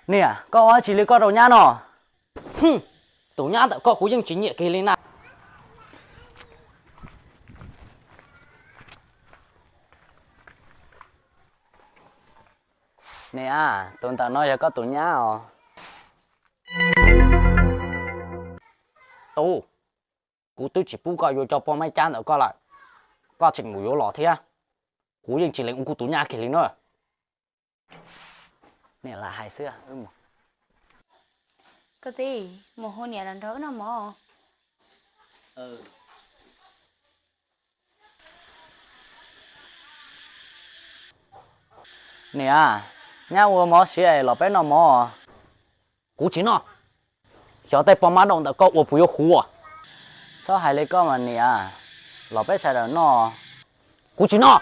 Niam, koj ua dab tsi li koj rau nyab no? Tus nyab ntawm koj kuv yeej tsis nyiam kiag li na. Niam, tus ntawm no yog koj tus nyab os. Tub, kuv twb tsis pub koj yuav cov poj mab cab ntawm koj lawm, koj tseem mus yuav los thiab. Kuv yeej tsis lees ua kuv tus nyab kiag li na. Niam lam hais xwb. Koj txiv, mus hu niam los nrog wb noj mov. Niam, nyab ua mov siav es los peb noj mov. Kuv tsis noj. Xyov tej poj mab daum ntawm koj ua puas yuav huv. Txhob hais li koj mas niam, los peb sawv daws noj. Kuv tsis noj.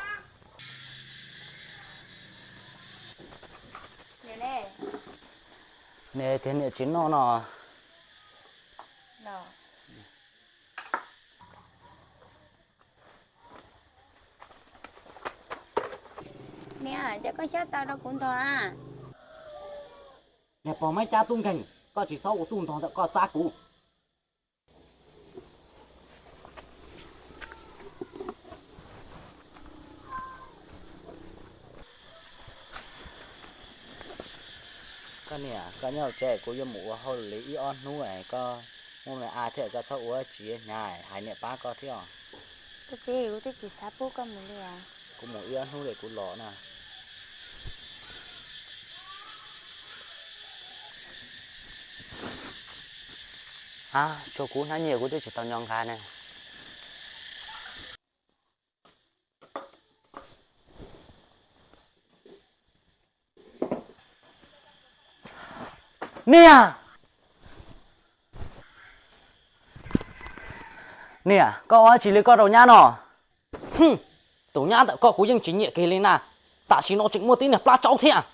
Niam tias niam tsis noj no. Niam, cas koj xyab taw rau kuv ntog a? Niag pog mab cab tub nkeeg, koj tsis txhob ua tub ntog ntawm koj txab kuv. Koj niam, koj nyob hauv tsev, kuv yuav mus ua hauj lwm ib ob hnub es koj muaj me ab thiab koj txhob ua tsis hnyav, hais niam pab koj thiab os. Koj txiv, kuv twb tsis xav pub koj mus li os. Kuv mus ib ob hnub li kuv los na. A, tshuav kuv hnab nyiaj kuv twb tsis tau nco nqa ne. Niam! Niam, koj ua dab tsi li koj rau nyab no? Tus nyab ntawm koj kuv yeej tsis nyiam kiag li na, tam sim no tseem muaj tib niag plab tsaub thiab.